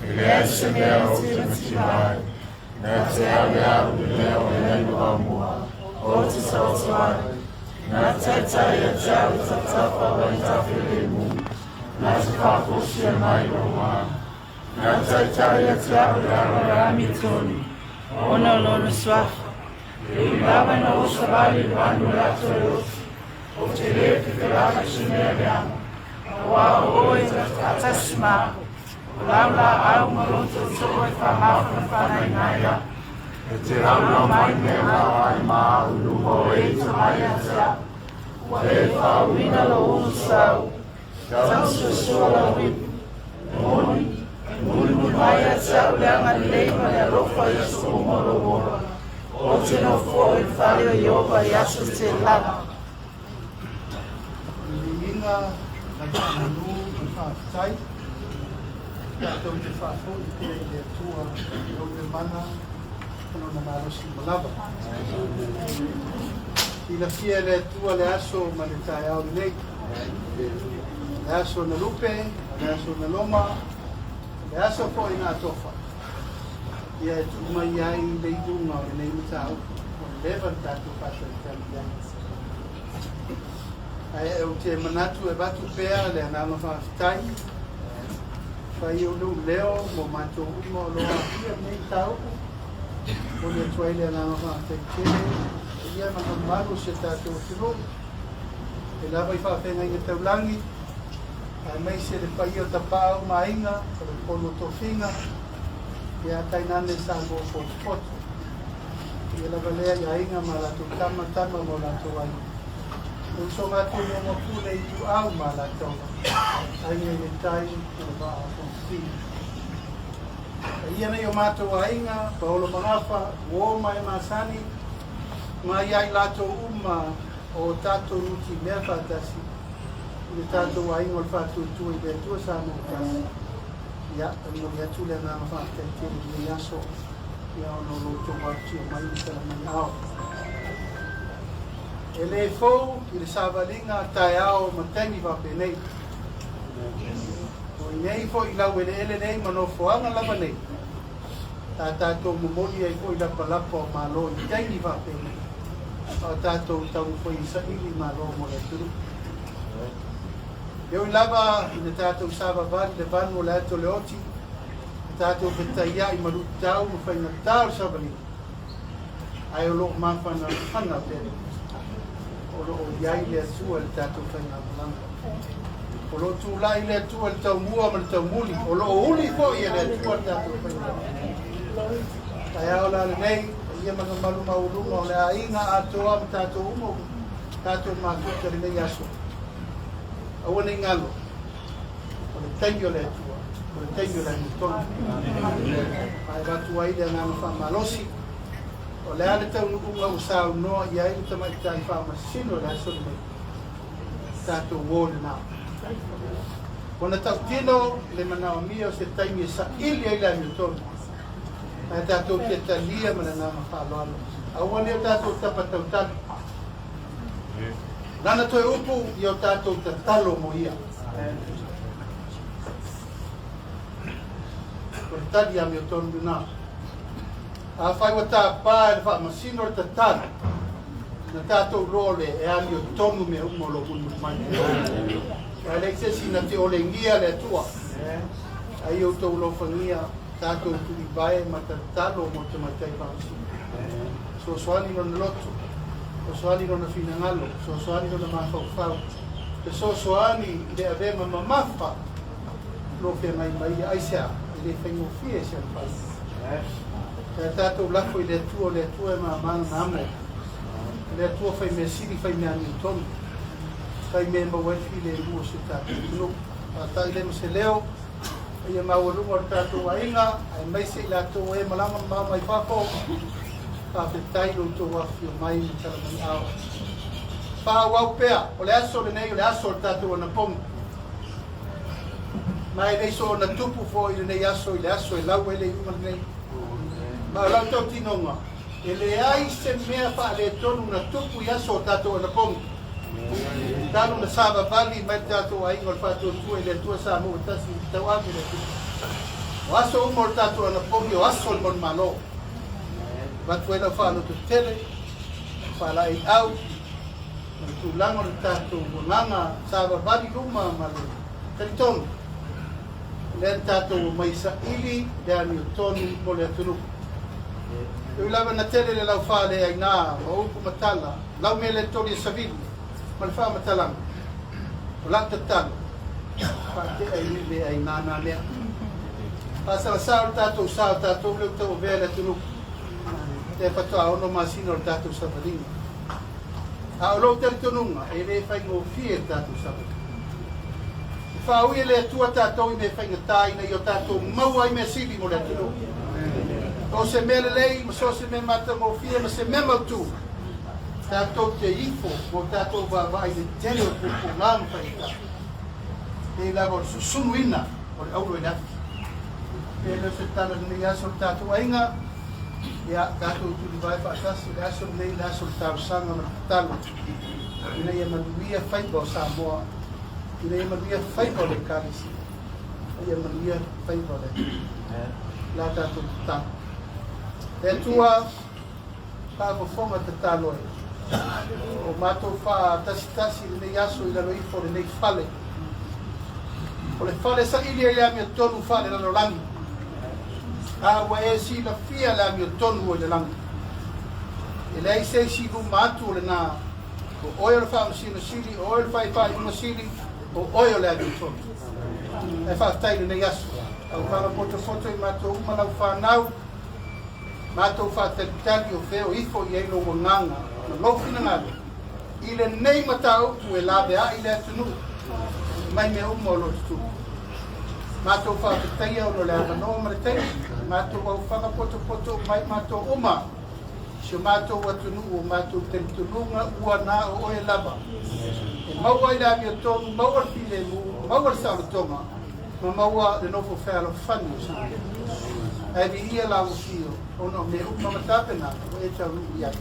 E leai se mea ou te mativa ai, ia te au le au le leo e ai maamua, ou te taoto ai, na taitai ia te au i tatafa o i tafilemu, na te faafosia mai lou aga. Na taitai ia te au i le ala o le amiotonu, ona o lona suafa, e ui lava ina ou savali i le vanu o le ata o le oti, Ou te lē fefelaga i se mea leaga, auā o oe e faatasi ma au. O lau laau ma lou tootoo e faamafanafanaina ai au. E te laulau mai me lau ai ma au i luma o e i mai ia te au. Ua e faauuina lou ulusau, tausuasua lau ipu. E moni, e mulimuli mai ia te au le agalelei ma le alofa i aso uma o lou ola. Ou te nofoa i le fale o Ieova i aso tele lava. Viiga ma le faamanu ma le faafetai tatou te faafoi pea i le Atua i lona mana ma lona malosi uma lava. Silafia e le Atua le aso ma le taeao lenei, le aso na lupe, le aso na loma, le aso foi na atofa. Ia e tuu mai ai le iuga o lenei mataupu ua leva le tatou faatalitali i ai. Ae ou te manatu e avatu pea le agaga faafetai, fai o lou leo mo matou uma o lo o aafia i lenei mataupu. Momoli atu ai le agaga faafetai tele i paia ma le mamalu o si o tatou atunuu e lava i faafeagaiga taulagi, aemaise le paia o Tapaau ma Aiga, o le Upolu o Tofiga, ia tainane Samoa potopoto. Ia lava lea i aiga ma latou tama, tama ma o latou aiga. Le usoga a Tumua ma Pule Ituau ma Alataua, Aiga i le Tai ma le Vaa o Fonoti. Paia nei o matou aiga, Paolo ma Gafa, uo ma e masani, Ma ia i latou uma o tatou nutimea faatasi i le tatou aiga o le Faatuatua i le Atua Samoa Tasi. Ia, e momoli atu le agaga faafetai tele i lenei aso, ia ona o lo outou afifio mai ma tala mai ao. E le fou i le savaliga taeao ma taimi faapenei. O i nei foi i laueleele nei ma nofoaga lava nei, sa tatou momoli ai foi lapalapa o Malo i taimi faapenei, a o tatou taumafai e saili Malo mo le atunuu. E ui lava ina tatou savavali le vanu o le ata o le oti, ma tatou fetaiai ma luitau ma faigata o le savaliga, ae o lo o mafanafana pea le o lo o i ai le Atua i le tatou faigamalaga. O lo o tulai le Atua i le taumua ma le taumuli, o lo o uli foi e le Atua le tatou faigamalaga. Taeao la lenei, paia ma le mamalu maualuga o le aiga atoa ma tatou uma tatou mafuta i lenei aso. Aua ne i galo, o le taimi o le Atua, o le taimi o le amiotonu. Ma e avatu ai le agaga faamalosi, o le a le taunuuga ua saunoa i ai le tamaitai faamasino i le aso lenei, tatou o lena. Ua na tautino le manaomia o se taimi e saili ai le amiotonu, ae tatou te talia ma le agaga faaaloalo. Aua ne i o tatou tapa tautali. Lana toe upu ia o tatou tatalo mo ia. O le tali amiotonu lena. Afai ua tapa e le faamasino le tatalo, na tatou iloa le e amiotonu mea uma o lo o mulimuli mai. Ae leai se isi na te olegia le Atua. Ai outou alofagia tatou tulivae ma tatalo mo le tamaitai faamasino. Fesoasoani lona loto, fesoasoani lona finagalo, fesoasoani lona mafaufau, fesoasoani i le avega mamafa o lo o feagai ma ia. Aisea? E le faigofie si ana fai. Ae tatou lafo i le Atua, o le Atua e mama lana amo. O le Atua fai mea sili, fai mea amiotonu, fai mea e maua ai le filemu o si o tatou atunuu. Faafetai le ma se leo, paia maualuga o le tatou aiga, aemaise i latou e malaga mamao mai fafo. Faafetai lo outou afifio mai ma tala mai ao. Faaauau pea, o le aso lenei o le aso o le tatou anapogi. Ma e le soona tupu foi i lenei aso i le aso e lau ai le iuga lenei. Ma o lau tautinoga, e leai se mea faaletonu na tupu i aso o tatou anapogi. Talu na savavali mai le tatou aiga o le Faatuatua i le Atua Samoa Tasi i le tauave le Atua. O aso uma o le tatou anapogi, o aso o le manumalo. Avatu ai lau faalototele, faalaeiau, ma le tulaga o le tatou agaga savavali luma ma le talitonu. O lea na tatou omai saili le amiotonu mo le atunuu. E ui lava na tele le laufaleaiga ma upu ma tala, lau mea le toli e savili ma le faamatalaga, o lau tatalo, faatea i nuu le aiga na mea. Faasalasao le tatou sa o tatou lea ua tauavea le atunuu. Lea faatoa 6 masina o le tatou savaliga. A o lou talitonuga, e le faigofie le tatou savaliga. E faaui e le Atua tatou i mea faigata ina ia o tatou maua ai mea sili mo le atunuu. O se mea lelei ma so se mea matagofie ma se mea mautu, tatou te ifo ma o tatou vaavaai i le tele o puapuaga ma faigata. Pei lava o le susunuina o le auro i le afi. Pe le o se tala lenei aso o le tatou aiga, ia tatou tulivae faatasi le aso lenei, le aso o le talosaga ma le tatalo ina ia manuia faiva o Samoa, ina ia manuia faiva o le Ekalesia, ia manuia faiva o le atunuu. La tatou tatalo. Le Atua, faafofoga tatalo e. O matou faatasitasi i lenei aso i lalo ifo o lenei fale. O le fale saili ai le amiotonu faalelalolagi. A ua e silafia le amiotonu o i le lagi. E leai se isi luma atu o lena. O oe o le Faamasino Sili, o oe o le Faifaiuga Sili, o oe o le amiotonu. Ae faafetai i lenei aso. Au fagapotopoto i matou uma lau whanau, matou faatalitali o fea o ifo i ai lou agaga ma lou finagalo i lenei mataupu e laveai le atunuu mai mea uma o lo o tutupu. Matou faafetaia ona o le avanoa ma le taimi, matou aufaga potopoto mai matou uma. Si o matou atunuu o matou talitonuga ua na o oe lava e maua ai le amiotonu, maua le filemu, maua le saolotoga ma maua le nofo fealofani o Samoa. Ae viia lau afio ona o mea uma ma tapenaga ua e taunuu i ai.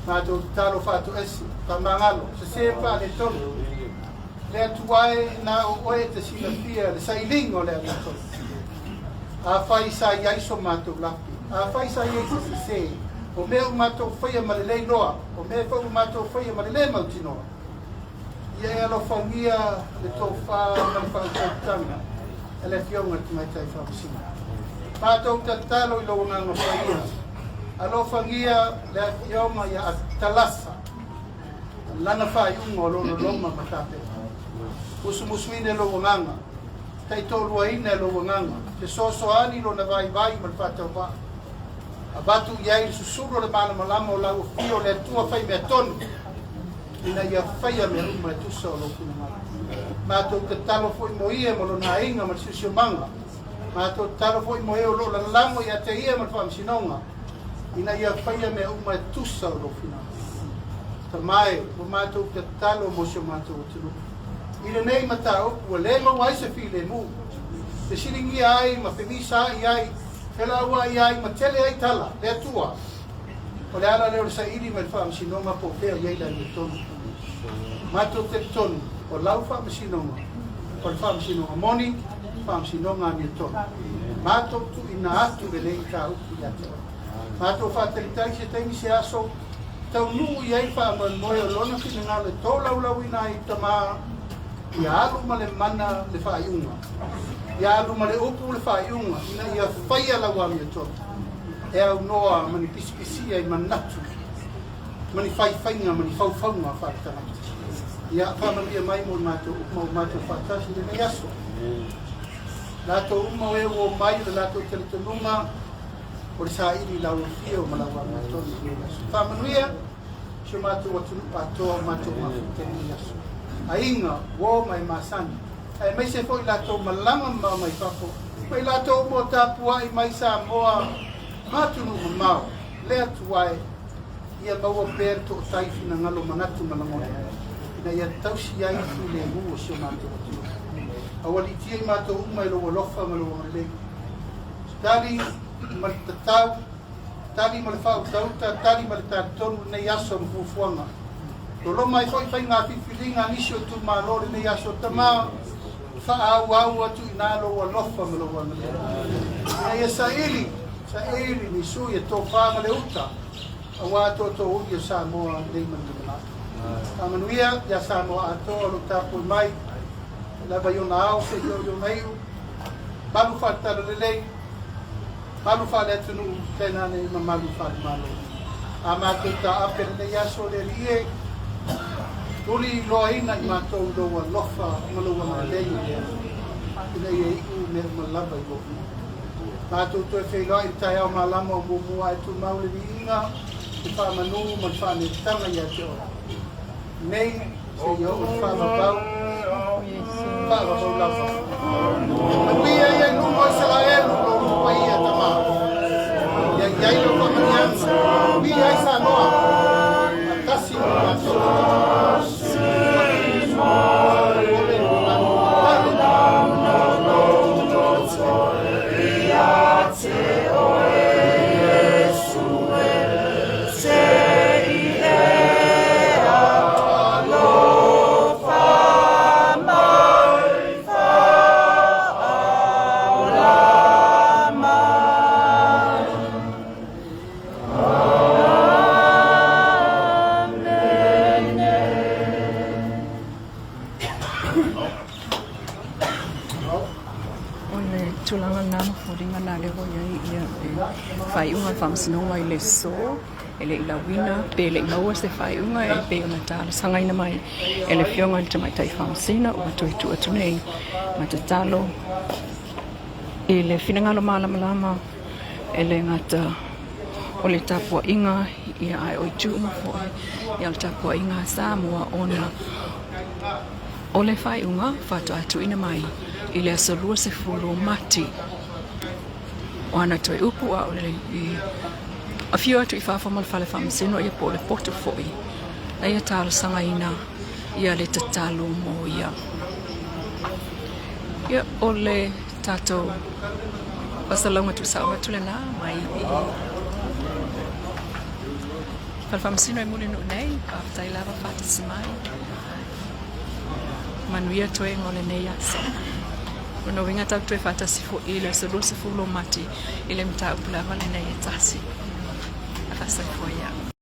Matou tatalo faatoese, faamagalo, sese ma faaletonu. Le Atua e, na o oe e te silafia le sailiga o le amiotonu. Afai sa i ai so matou lape, afai sa i ai se sese, o mea ua matou faia ma le le iloa, o mea foi ua matou faia ma le lē mautinoa, ia e alofagia le tofa ma le faautautaga a le Afioga i le Tamaitai Faamasino. Matou tatalo i lou Agaga Paia, alofagia le Afioga ia Talasa, lana faaiuga o lo o loloma ma tapena. Musumusuina e lou Agaga, taitoaluaina e lou Agaga, fesoasoani lona vaivai ma le faatauvaa. Avatu i ai le susulu o le malamalama o lau afio o le Atua fai mea tonu, ina ia faia mea uma e tusa o lou finagalo. Matou tatalo foi mo ia ma lona aiga ma le siosiomaga. Matou tatalo foi mo e o lo o lalago ia te ia ma le faamasinoga, ina ia faia mea uma e tusa o lou finagalo. Tama e, ua matou tatalo mo si o matou atunuu. I lenei mataupu ua le maua ai se filemu, fesiligia ai ma femisaai ai, felauai ai ma tele ai tala, le Atua. O le ala lea o le saili mai le faamasinoga po o fea o i ai le amiotonu. Matou talitonu, o lau faamasinoga, o le faamasinoga moni, faamasinoga amiotonu. Matou tuuina atu lenei mataupu ia te oe. Matou faatalitali se taimi se aso, taunuu i ai le faamoemoe o lona finagalo e tolaulauina ai Tama, ia alu ma le mana le faaiuga, ia alu ma le upu le faaiuga, ina ia faia lau amiotonu e aunoa ma ni pisipisia i manatu ma ni faifaiga ma ni faufauga faaletagata. Ia faamanuia mai mo i matou uma ua matou faatasi i lenei aso. Latou uma o e ua omai i le latou talitonuga o le saili i lau afio ma lau amiotonu i lenei aso. Faamanuia si o matou atunuu atoa o matou mafuta i lenei aso. Aiga, uo ma e masani, aemaise foi latou malaga mamao mai fafo, ma i latou uma o tapuai mai Samoa ma atunuu mamao, le Atua e, ia maua pea le toatai finagalo manatu ma lagona, ina ia tausi ai le filemu o si o matou atunuu. Aualiitia i matou uma e lou alofa ma lou agalelei. Tali ma le tatau, tali ma le faautauta, tali ma le talitonu lenei aso ma fuafuaga. Loloma ai foi faiga filifiliga a nisi o itumalo lenei aso. Tama, faaauau atu i ina lou alofa ma lou agalelei. Ina ia saili, saili ni sui e tofa ma le uta, aua tootoouli o Samoa nei ma le lumanai. Faamanuia ia Samoa atoa o lo o tapuai mai, lava i ona ao seia oo i ona iu, malu faale-talalelei, malu faale-atunuu, tainane mamalu faale-Malo. A matou taape lenei aso le Alii e, tuli loaina i matou i lou alofa ma lou agalelei o le Alii, ina ia iu mea uma lava i lou viiga. Matou toe feiloai i le taeao malama o muamua ae tumau le viiga, le faamanu ma le faaneetaga ia te oe. Nei seia oo i le faavavau, faavavau lava. Manuia ia i luma o Isaraelu lo outou paia, Tama. Ia i ai lau faamanuiaga, manuia ai Samoa, faatasi ma le matou O le tulaga lena ma foliga na lea ua i ai ia le faaiuga a le Faamasinoga i le aso e le i lauina pe le i maua se faaiuga e pei ona talosagaina mai e le Afioga i le Tamaitai Faamasino ua toe tuu atu nei ma tatalo i le finagalo malamalama e le gata o le tapuaiga ia ae o itu uma foi ia o le tapuaiga a Samoa ona o le faaiuga faatoa tuuina mai i le aso 20 o Mati. O ana toe upu a o le i Afio atu i fafo ma le fale faamasino ia po o le potu foi na ia talosagaina ia le tatalo mo ia. Ia o le tatou fasalauga tuusao atu lena mai i fale faamasino i Mulinuu nei. Faafetai lava faatasi mai. Manuia toega o lenei aso. Lona uiga tatou toe faatasi foi i le aso 20 o Mati i le mataupu lava lenei e tasi. Faasoifua ia.